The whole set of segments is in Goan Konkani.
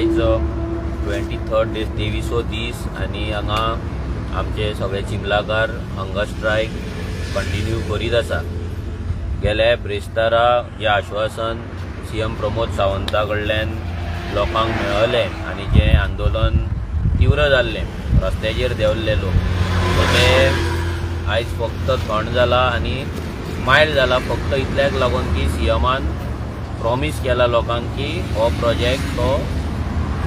आयज 23rd days, 23वो दीस आनी हांगा आमचे सगळे चिंबलाकार हंगर स्ट्रायक कंटिन्यू करीत आसा. गेल्या ब्रेस्तारा जें आश्वासन सीएम प्रमोद सावंता कडल्यान लोकांक मेळलें आनी जें आंदोलन तीव्र जाल्लें, रस्त्याचेर देंवल्ले लोक, सो ते आयज फक्त थंड जाला आनी मायल्ड जाला फक्त इतल्याक लागून की सीएमान प्रॉमीस केला लोकांक की हो प्रोजेक्ट तो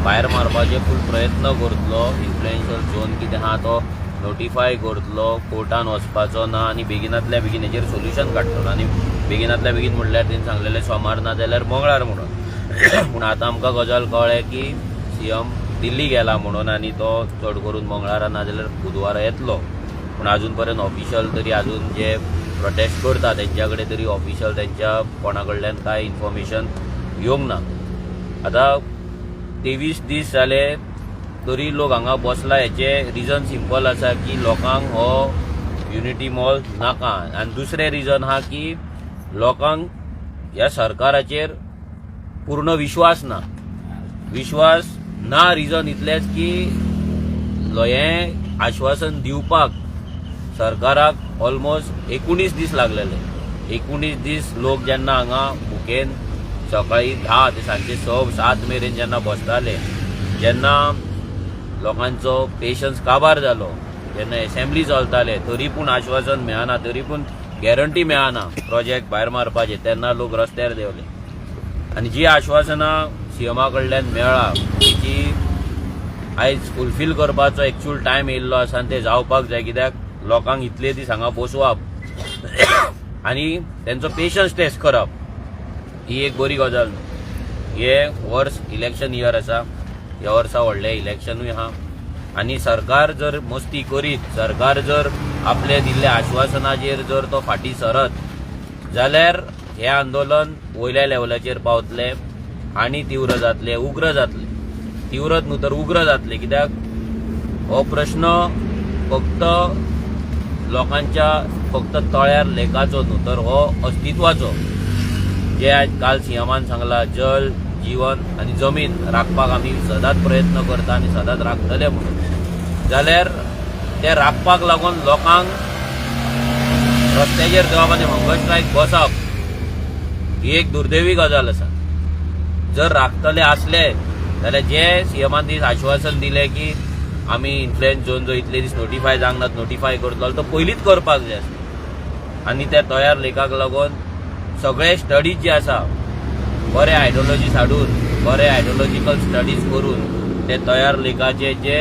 भायर मारपाचे फूल प्रयत्न करतलो, इन्फ्लुएन्शियल झोन कितें आहा तो नोटिफाय करतलो, कोर्टान वचपाचो ना आनी बेगिनातल्या बेगीन हेजेर सोल्युशन काडटलो. आनी बेगिनातल्या बेगीन म्हणल्यार तेणी सांगलेलें सोमार ना जाल्यार मंगळार म्हणून. पूण आतां आमकां गजाल कळ्ळें की सीएम दिल्ली गेला म्हणून आनी तो चड करून मंगळारा ना जाल्यार बुधवारा येतलो. पूण अजून पर्यंत ऑफिशियल तरी अजून जे प्रोटेस्ट करता तेंच्या कडेन तरी ऑफिशियल तेंच्या कोणा कडल्यान कांय इन्फॉर्मेशन येवंक ना. आतां 23 दीस जाले तरी लोक हांगा बसला. हेचे रिजन सिंपल आसा की लोकांक हो युनिटी मॉल नाका आनी दुसरें रिजन आहा की लोकांक ह्या सरकाराचेर पूर्ण विश्वास ना. विश्वास ना रिजन इतलेंच की हें आश्वासन दिवपाक सरकाराक ऑलमोस्ट 19 दीस लागलेले. 19 दीस लोक जेन्ना हांगा भुकेन सकाळी 10 ते सांजचे 6-7 मेरेन जेन्ना बसताले, जेन्ना लोकांचो पेशन्स काबार जालो, जेन्ना एसेंब्ली चलताले तरी पूण आश्वासन मेळना, तरी पूण गॅरंटी मेळना प्रोजेक्ट भायर मारपाचे, तेन्ना लोक रस्त्यार देंवले. आनी जी आश्वासनां सीएमा कडल्यान मेळ्ळा तेची आयज फुलफील करपाचो एक्चुअल टायम येयल्लो आसा आनी ते जावपाक जाय. कित्याक लोकांक इतले दीस हांगा बसोवप आनी तेंचो पेशन्स टेस्ट करप ही एक बरी गजाल न्हू. हे वर्स इलेक्शन इयर आसा, ह्या वर्सा व्हडलें इलेक्शनूय आहा आनी सरकार जर मस्ती करीत, सरकार जर आपले दिल्ल्या आश्वासनाचेर जर तो फाटीं सरत जाल्यार हें आंदोलन वयल्या लेवलाचेर पावतलें आनी तीव्र जातलें, उग्र जातलें. तीव्रच न्हू तर उग्र जातलें. कित्याक हो प्रश्न फक्त लोकांच्या फक्त तळ्यार लेकाचो न्हू तर हो अस्तित्वाचो. जे आयज काल सीएमान सांगला, जल, जीवन आनी जमीन राखपाक आमी सदांच प्रयत्न करता आनी सदांच राखतले म्हणून, जाल्यार ते राखपाक लागून लोकांक रस्त्याचेर देंवप आनी हंगर स्ट्रायक बसप ही एक दुर्दैवी गजाल आसा. जर राखतले आसले जाल्यार जे सीएमान दीस आश्वासन दिलें की आमी इन्फ्लुएन्स झोन जो इतले दीस नोटिफाय जावंक ना नोटिफाय करतलो, तो पयलींच करपाक जाय आसलो. आनी त्या तयार लेखाक लागून सगळे स्टडीज जे आसा, बरे आयडियोलॉजीज हाडून, बरे आयडियोलॉजिकल स्टडीज करून ते तयार लेखाचे जे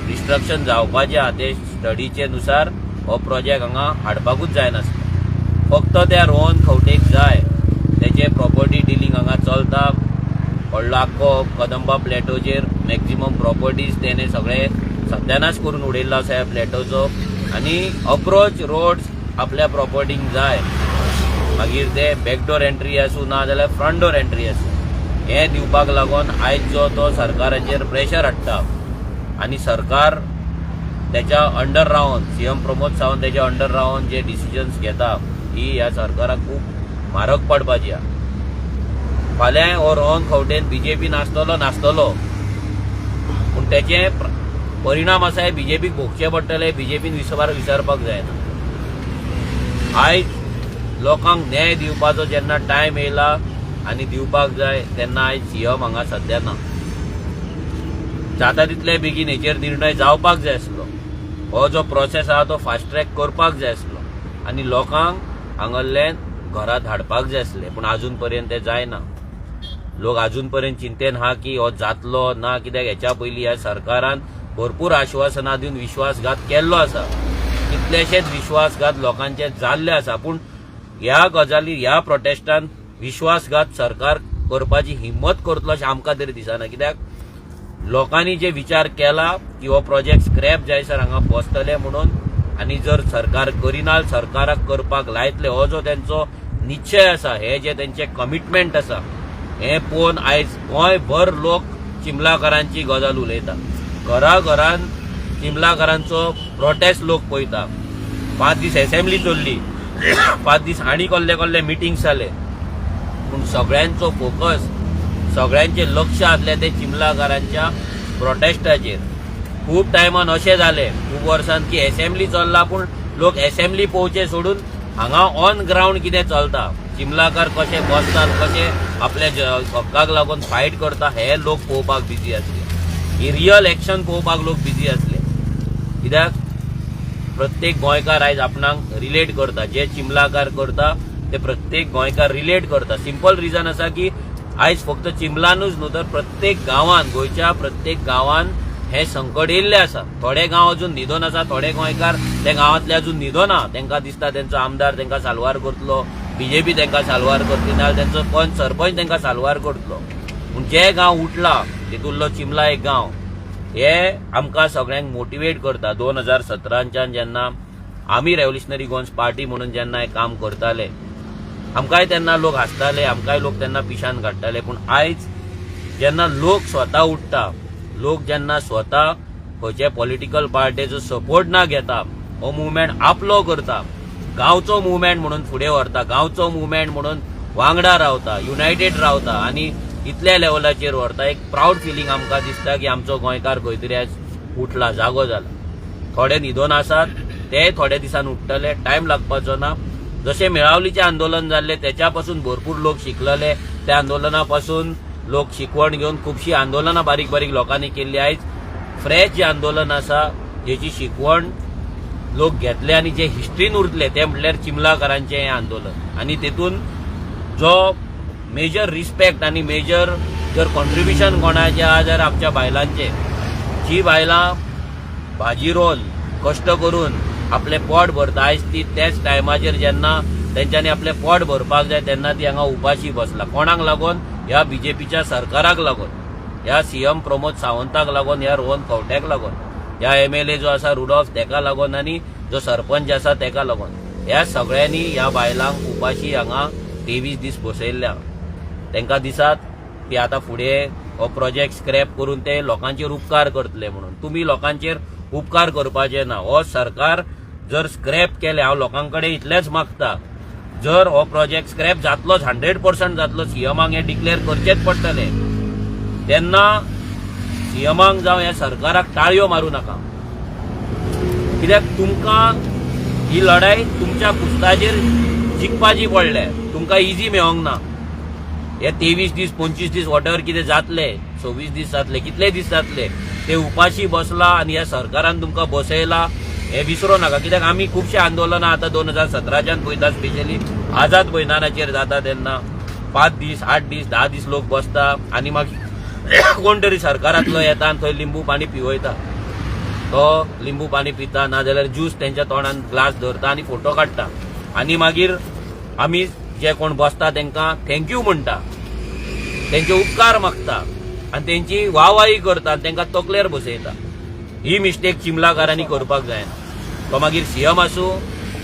डिस्ट्रक्शन जावपाचे आहा ते स्टडीचे नुसार हो प्रोजेक्ट हांगा हाडपाकूच जायनासलो. फक्त त्या रोहन खंवटेक जाय, तेचे प्रॉपर्टी डिलींग हांगा चलता. व्हडलो आख्खो कदंबा प्लॅटोचेर मॅक्झिमम प्रॉपर्टीज तेणे सगळे सत्यानाश करून उडयल्लो आसा ह्या प्लॅटोचो आनी अप्रोच रोड्स आपल्या प्रॉपर्टींक जाय, मागीर ते बॅकडोर एंट्री आसूं ना जाल्यार फ्रंट डोर एंट्री आसूं, हें दिवपाक लागून आयज जो तो सरकाराचेर प्रेशर हाडटा आनी सरकार त्याच्या अंडर रावन, सीएम प्रमोद सावंत त्याच्या अंडर रावन जे डिसिजन्स घेता ही ह्या सरकाराक खूब म्हारग पडपाची आहा. फाल्यां हो रोहन खंवटेन बीजेपीन आसतलो नासतलो, पूण तेचे परिणाम आसा हे बीजेपीक भोगचे पडटले. बीजेपीन विसरपाक जायना. आयज लोकांक न्याय दिवपाचो जेन्ना टायम येयला आनी दिवपाक जाय तेन्ना आयज सीएम हांगा सद्या ना. जाता तितले बेगीन हेचेर निर्णय जावपाक जाय आसलो. हो जो प्रोसेस आहा तो फास्ट ट्रॅक करपाक जाय आसलो आनी लोकांक हांगल्ल्यान घरा धाडपाक जाय आसले, पूण आजून पर्यंत ते जायना. लोक अजून पर्यंत चिंतेन आहा की हो जातलो ना, कित्याक हेच्या पयलीं ह्या सरकारान भरपूर आश्वासनां दिवन विश्वासघात केल्लो आसा. कितलेशेच विश्वासघात लोकांचे जाल्ले आसा, पूण ह्या गजाली ह्या प्रोटेस्टान विश्वासघात सरकार करपाची हिंमत करतलो अशें आमकां तरी दिसना. कित्याक लोकांनी जे विचार केला की हो प्रोजेक्ट स्क्रॅप जायसर हांगा बसतले म्हणून आनी जर सरकार करिना, सरकाराक करपाक लायतले, हो जो तेंचो निश्चय आसा, हे जे तेंचे कमिटमेंट आसा, हें पळोवन आयज गोंयभर लोक चिंबलाकारांची गजाल उलयता. घरा घरान चिंबलाकारांचो प्रोटेस्ट लोक पळयता. 5 दीस एसेंब्ली चल्ली, 5 दीस आनी कसले कसले मिटिंग्स जाले, पूण सगळ्यांचो फोकस सगळ्यांचें लक्ष आसलें तें चिंबलाकारांच्या प्रोटेस्टाचेर. खूब टायमान अशें जालें खूब वर्सान की एसेंब्ली चल्ला पूण लोक एसेंब्ली पळोवचें सोडून हांगा ऑन ग्रावंड कितें चलता, चिंबलाकार कशे बसतात, कशे आपल्या हक्काक लागून फायट करता हे लोक पळोवपाक बिजी आसले. ही रियल एक्शन पळोवपाक लोक बिजी आसले. कित्याक प्रत्येक गोंयकार आयज आपणाक रिलेट करता, जे चिंबलाकार करता ते प्रत्येक गोंयकार रिलेट करता. सिंपल रिजन आसा की आयज फक्त चिंबलानूच न्हू तर प्रत्येक गांवान, गोंयच्या प्रत्येक गांवान हें संकट येयल्लें आसा. थोडे गांव अजून न्हिदोन आसा, थोडे गोंयकार ते गांवांतले अजून न्हिदोना. तांकां दिसता तेंचो आमदार तांकां साल्वार करतलो, बीजेपी तांकां साल्वार करतली, नाजाल्यार तेंचो पंच सरपंच तांकां साल्वार करतलो. पूण जे गांव उठला तितूंतलो चिंबला एक गांव, हे आमकां सगळ्यांक मोटिवेट करता. 2017च्यान जेन्ना आमी रेव्होल्युशनरी गोवन्स पार्टी म्हणून जेन्ना हें काम करताले, आमकांय तेन्ना लोक हांसताले, आमकांय लोक तेन्ना पिशान काडटाले. पूण आयज जेन्ना लोक स्वता उठ्ठा, लोक जेन्ना स्वता खंयच्या पॉलिटिकल पार्टीचो सपोर्ट ना घेता हो मुवमेंट आपलो करता, गांवचो मुवमेंट म्हणून फुडें व्हरता, गांवचो मुवमेंट म्हणून वांगडा रावता, युनायटेड रावता आनी इतल्या लेवलाचेर व्हरता, एक प्रावड फिलींग आमकां दिसता की आमचो गोंयकार खंय तरी आयज उठला, जागो जाला. थोडे न्हिदोन आसात ते थोड्या दिसान उठ्ठले, टायम लागपाचो ना. जशें मेळावलीचें आंदोलन जाल्लें तेच्या पासून भरपूर लोक शिकलेले, त्या आंदोलना पासून लोक शिकवण घेवन खुबशीं आंदोलनां बारीक बारीक लोकांनी केल्ली. आयज फ्रेश जें आंदोलन आसा जेची शिकवण लोक घेतले आनी जे हिस्ट्रीन उरतले ते म्हटल्यार चिंबलाकारांचें हें आंदोलन. आनी तेतून जो मेजर रिस्पेक्ट आनी मेजर जर कॉन्ट्रिब्युशन कोणाचें आहा जाल्यार आमच्या बायलांचें, जी बायलां भाजी रोवन कश्ट करून आपलें पोट भरता, आयज ती त्याच टायमाचेर जेन्ना तेंच्यांनी आपलें पोट भरपाक जाय तेन्ना ती हांगा उपाशी बसला. कोणाक लागून? ह्या बीजेपीच्या सरकाराक लागून, ह्या सीएम प्रमोद सावंताक लागून, ह्या रोहन खंवट्याक लागून, ह्या एमएलए जो आसा रुडॉल्फ तेका लागून आनी जो सरपंच आसा तेका लागून. ह्या सगळ्यांनी ह्या बायलांक उपाशी हांगा 23 दीस बसयल्ल्या. तांकां दिसात की आतां फुडें हो प्रोजेक्ट स्क्रॅप करून ते लोकांचेर उपकार करतले म्हणून. तुमी लोकांचेर उपकार करपाचे ना. हो सरकार जर स्क्रॅप केले, हांव लोकां कडेन इतलेंच मागता, जर हो प्रोजेक्ट स्क्रॅप जातलोच, 100% जातलो, सीएमाक हें डिक्लेअर करचेंच पडटलें, तेन्ना सीएमाक जावं ह्या सरकाराक टाळयो मारूं नाका. कित्याक तुमकां ही लढाई तुमच्या कुस्ताचेर जिखपाची पडल्या, तुमकां इजी मेळोंक ना. हे 23 दीस 25 दीस वॉटेवर कितें जातले, 26 दीस जातले, कितले दीस जातले ते उपाशी बसला आनी ह्या सरकारान तुमकां बसयला हें विसरो नाका. कित्याक आमी खुबशीं आंदोलनां आतां 2017च्यान पळयता, स्पेशली आझाद मैदानाचेर जाता तेन्ना 5 दीस 8 दीस 10 दीस लोक बसता आनी मागीर कोण तरी सरकारांतलो येता आनी थंय लिंबू पाणी पिवयता, तो लिंबू पाणी पिता नाजाल्यार ज्यूस तेंच्या तोंडान ग्लास धरता आनी फोटो काडटा आनी मागीर आमी जे कोण बसता तांकां thank you म्हणटा, तेंचे उपकार मागता आनी तेंची वाहवाही करता आनी तांकां तकलेर बसयता. ही मिस्टेक चिंबलाकारांनी करपाक जायना. तो मागीर सीएम आसूं,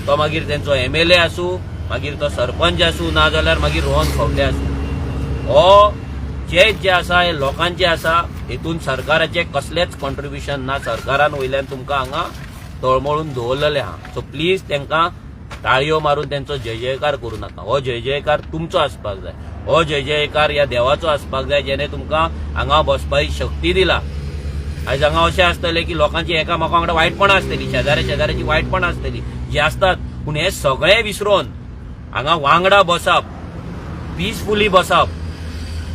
तो मागीर तेंचो एमएलए आसूं, मागीर तो सरपंच आसूं, नाजाल्यार मागीर रोहन खंवटे आसूं, हो जे जे आसा हे लोकांचे आसा. हेतून सरकाराचें कसलेंच कॉन्ट्रिब्युशन ना. सरकारान वयल्यान तुमकां हांगा तळमळून दवरलेलें आहा. सो प्लीज तांकां टाळयो मारून तेंचो जय जयकार करूं नाका. हो जय जयकार तुमचो आसपाक जाय, हो जय जयकार ह्या देवाचो आसपाक जाय जेणे तुमकां हांगा बसपाची शक्ती दिला. आयज हांगा अशें आसतलें की लोकांची एकामेका वांगडा वायटपणां आसतली, शेजाऱ्या शेजाऱ्याची वायटपणां आसतली जी आसतात, पूण हें सगळें विसरून हांगा वांगडा बसप, पिसफुली बसप,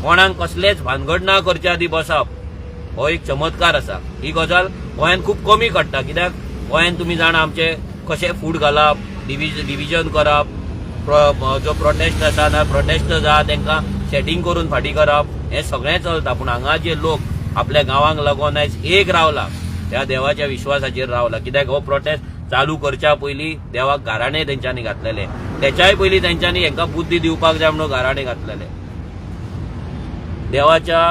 कोणाक कसलेच भानगड ना करच्या आदी बसप, हो एक चमत्कार आसा. ही गजाल गोंयांत खूब कमी घडटा. कित्याक गोंयांत तुमी जाणा आमचे कशें फूट घालप, डिविजन करप, जो प्रोटेस्ट आसा ना प्रोटेस्ट आहा तांकां सेटींग करून फाटीं करप, हें सगळें चलता. पूण हांगा जे लोक आपल्या गांवांक लागून आयज एक रावला, त्या देवाच्या विश्वासाचेर रावला. कित्याक हो प्रोटेस्ट चालू करच्या पयलीं देवाक गाराणें तेंच्यांनी घातलेलें, तेच्याय पयलीं तेंच्यांनी हांकां बुद्धी दिवपाक जाय म्हणून गाराणें घातलेलें. देवाच्या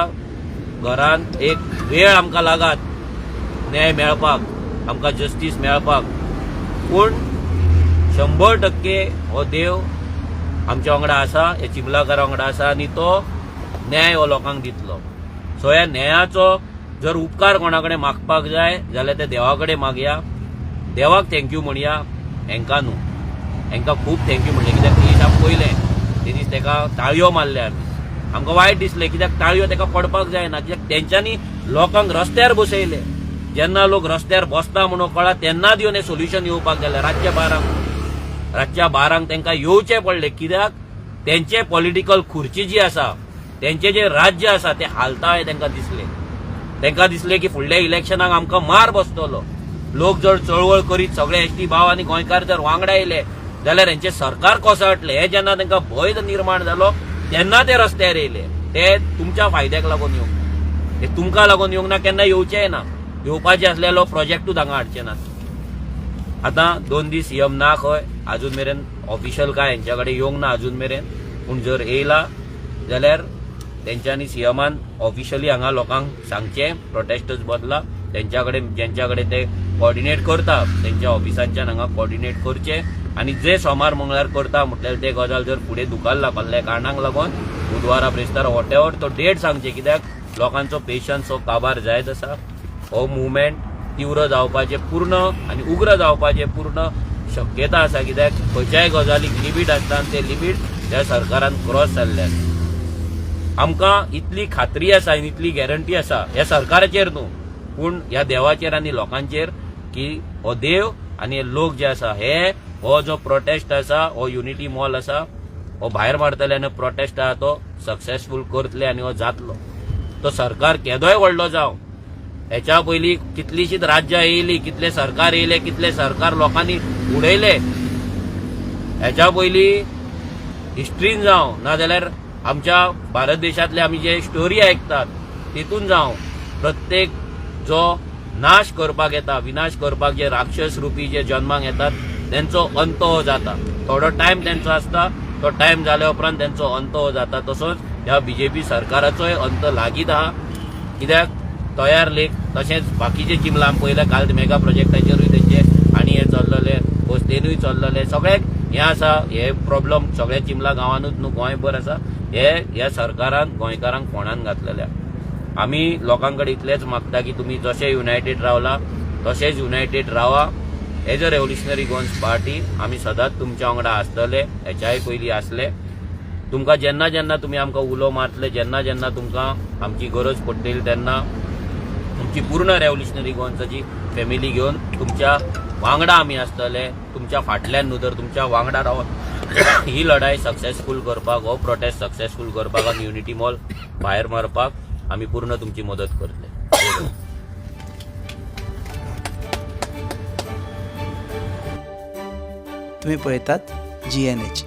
घरांत एक वेळ आमकां लागात न्याय मेळपाक, आमकां जस्टीस मेळपाक, पूण 100% हो देव आमच्या वांगडा आसा, हे चिंबलाकारा वांगडा आसा आनी तो न्याय हो लोकांक दितलो. सो ह्या न्यायाचो जर उपकार कोणा कडेन मागपाक जाय जाल्यार ते देवा कडेन मागया, देवाक thank you म्हणया, हेंकां न्हू. हेंकां खूब thank you म्हणलें कित्याक ते दीस आमी पयलें ते दीस तेका ताळयो मारले आमी. आमकां वायट दिसलें कित्याक टाळयो ताका पडपाक जायना, कित्याक तेंच्यांनी लोकांक रस्त्यार बसयले. जेन्ना लोक रस्त्यार बसता म्हणून कळा तेन्नाच येवन हें सोल्युशन येवपाक गेलें. रातच्या 12क तांकां येवचें पडलें, कित्याक तेंचे पॉलिटिकल खुर्ची जी आसा, तेंचे जे राज्य आसा ते हालता हें तांकां दिसलें. तांकां दिसलें की फुडल्या इलेक्शनाक आमकां मार बसतलो. लोक जर चळवळ करीत सगळे एसटी भाव आनी गोंयकार जर वांगडा येयले जाल्यार हेंचें सरकार कोसळटलें, हे जेन्ना तांकां भंय निर्माण जालो तेन्ना ते रस्त्यार येयले. ते तुमच्या फायद्याक लागून येवंक ना, ते तुमकां लागून येवंक ना, केन्ना येवचेय ना. येवपाचे आसलेलो प्रोजेक्टूच हांगा हाडचे नात. आतां 2 दीस सीएम ना खंय, अजून मेरेन ऑफिशियल काय हेंच्या कडेन येवंक ना अजून मेरेन. पूण जर येयला जाल्यार तेंच्यांनी सीएमान ऑफिशियली हांगा लोकांक सांगचें प्रोटेस्टर्स बदला तेंच्या कडेन जेंच्या कडेन ते कॉर्डिनेट करता तेंच्या ऑफिसांच्यान हांगा कॉर्डिनेट करचें आनी जे सोमार मंगळार करता म्हटल्यार ते गजाल जर फुडें दुखाल्ला कसल्या कारणांक लागून बुधवारा ब्रेस्तारा वॉटेवर तो डेट सांगचे, कित्याक लोकांचो पेशन्स हो काबार जायत आसा. हो मुवमेंट तीव्र जावपाचे पूर्ण आनी उग्र जावपाचे पूर्ण शक्यता आसा, कित्याक खंयच्याय गजालीक लिमीट आसता आनी ते लिमीट ह्या सरकारान क्रॉस जाल्ले आसा. आमकां इतली खात्री आसा आनी इतली गॅरंटी आसा ह्या सरकाराचेर न्हू पूण ह्या देवाचेर आनी लोकांचेर की हो देव आनी हे लोक जे आसा हे हो जो प्रोटेस्ट आसा, हो युनिटी मॉल आसा, हो भायर मारतले आनी प्रोटेस्ट आहा तो सक्सेसफूल करतले आनी हो जातलो. तो सरकार केदोय व्हडलो जावं, हेच्या पयलीं कितलींशींच राज्यां येयली, कितले सरकार येयले, कितले सरकार लोकांनी उडयले. हेच्या पयलीं हिस्ट्रीन जावं नाजाल्यार आमच्या भारत देशांतले आमी जे स्टोरी आयकतात तितून जावं, प्रत्येक जो नाश करपाक येता, विनाश करपाक जे राक्षस रुपी जे जन्माक येतात तेंचो अंत हो जाता. थोडो टायम तेंचो आसता, तो टायम जाल्या उपरांत तेंचो अंत हो जाता. तसोच ह्या बीजेपी सरकाराचोय अंत लागीत आहा, कित्याक तयार लेक तशेंच बाकीचे चिमला आमी पळयल्या. काल मेगा प्रोजेक्टाचेरूय तेंचे आनी हे चल्लले, बसतेनूय चल्लले, सगळ्याक हें आसा. हे प्रॉब्लम सगळ्या चिमला गांवानूच न्हू गोंयभर आसा. हे ह्या सरकारान गोंयकारांक फोंडान घातलेले. आमी लोकां कडेन इतलेंच मागता की तुमी जशे युनायटेड रावला तशेंच युनायटेड रावा. As a Revolutionary Goans Party आमी सदांच तुमच्या वांगडा आसतले, हेच्याय पयलीं आसले. तुमकां जेन्ना जेन्ना तुमी आमकां उलो मारतले, जेन्ना जेन्ना तुमकां आमची गरज पडटली तेन्ना तुमची पूर्ण रेव्होल्युशनरी गोवन्साची फॅमिली घेवन तुमच्या वांगडा आमी आसतले. तुमच्या फाटल्यान न्हू तर तुमच्या वांगडा रावन ही लढाई सक्सेसफूल करपाक, हो प्रोटेस्ट सक्सेसफूल करपाक आनी युनिटी मॉल भायर मारपाक आमी पूर्ण तुमची मदत करतले. तुम्ही पळयतात जीएनएच.